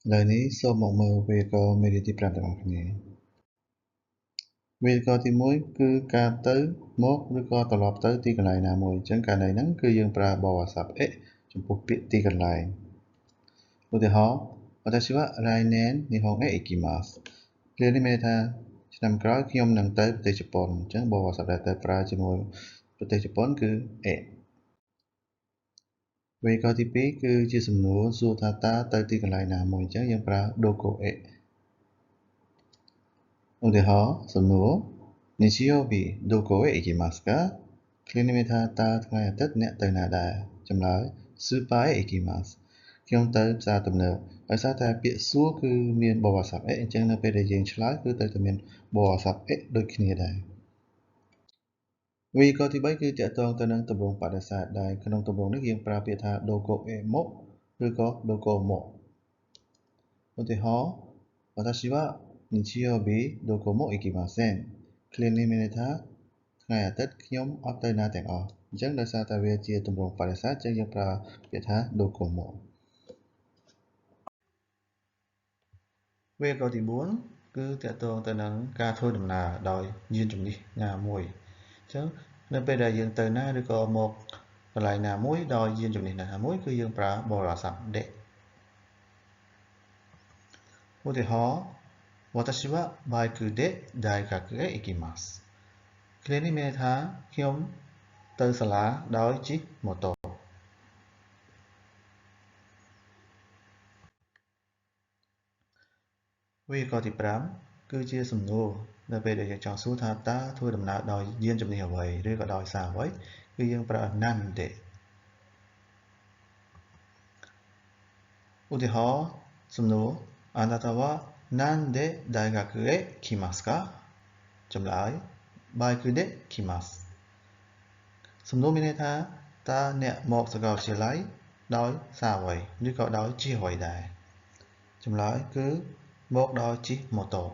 ឥឡូវនេះសូមមកមើលវេយ្យាករណ៍មេរៀនទី5ទាំងអស់គ្នាវេយ្យាករណ៍ទី1គឺការទៅមកឬក៏ត្រឡប់ទៅទីកន្លែងណាមួយអញ្ចឹងករណីហ្នឹងគឺយើងប្រើបវស័ព្ទអេចំពោះពាក្យទីកន្លែងឧទាហរណ៍私は来年日本へ行きますឃ្លានេះមានន័យថាឆ្នាំក្រោយខ្ញុំនឹងទៅប្រទេសជប៉ុនអញ្ចឹងបវស័ព្ទដែលទៅប្រើជាមួយប្រទេសជប៉ុនគឺអេវេយ្យាករណ៍ទី2គឺជាសំណួរសួរថាតើទៅទីកន្លែងណាមួយអញ្ចឹងយើងប្រើដូកូអេឧទាហរណ៍សំណួរ日曜日どこへ行きますかឃ្លានេះមានថាតើថ្ងៃអាទិត្យអ្នកទៅណាដែរចម្លើយスーパーへ行きますខ្ញុំទៅផ្សារទំនើបដោយសារតែពាក្យសួរគឺមានបវស័ព្ទអេអញ្ចឹងនៅពេលដែលយើងឆ្លើយគឺត្រូវតែមានបវស័ព្ទអេដូចគ្នាដែរវេយ្យាករណ៍ទី3គឺទាក់ទងទៅនឹងទម្រង់បដិសេធដែលក្នុងទម្រង់នេះយើងប្រើពាក្យថាដូកូអេម៉ូឬក៏ដូកូម៉ូឧទាហរណ៍私は日曜日どこも行きませんឃ្លានេះមានន័យថាថ្ងៃអាទិត្យខ្ញុំអត់ទៅណាទាំងអស់អញ្ចឹងដោយសារតែវាជាទម្រង់បដិសេធអញ្ចឹងយើងប្រើពាក្យថាដូកូម៉ូវេយ្យាករណ៍ទី4គឺទាក់ទងទៅនឹងការធ្វើដំណើរដោយយានជំនិះណាមួយអញ្ចឹងនៅពេលដែលយើងទៅណាឬក៏មកកន្លែងណាមួយដោយយានជំនិះណាមួយគឺយើងប្រើបរិស័ព្ទដេឧទាហរណ៍私はバイクで大学へ行きますឃ្លានេះមានន័យថាខ្ញុំទៅសាលាដោយជិះម៉ូតូវេយ្យាករណ៍ទី5គឺជាសំណួរនៅពេលដែលយើងចង់សួរថាតើធ្វើដំណើរដោយយានជំនិះអ្វីឬក៏ដោយសារអ្វីគឺយើងប្រើなんでឧទាហរណ៍សំណួរあなたはなんで大学へ来ますかចម្លើយバイクで来ますសំណួរមានន័យថាតើអ្នកមកសាកលវិទ្យាល័យដោយសារអ្វីឬក៏ដោយជិះអ្វីដែរចម្លើយគឺមកដោយជិះម៉ូតូ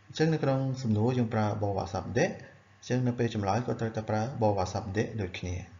អញ្ចឹងនៅក្នុងសំណួរយើងប្រើបវស័ព្ទដេអញ្ចឹងនៅពេលចម្លើយក៏ត្រូវតែប្រើបវស័ព្ទដេដូចគ្នា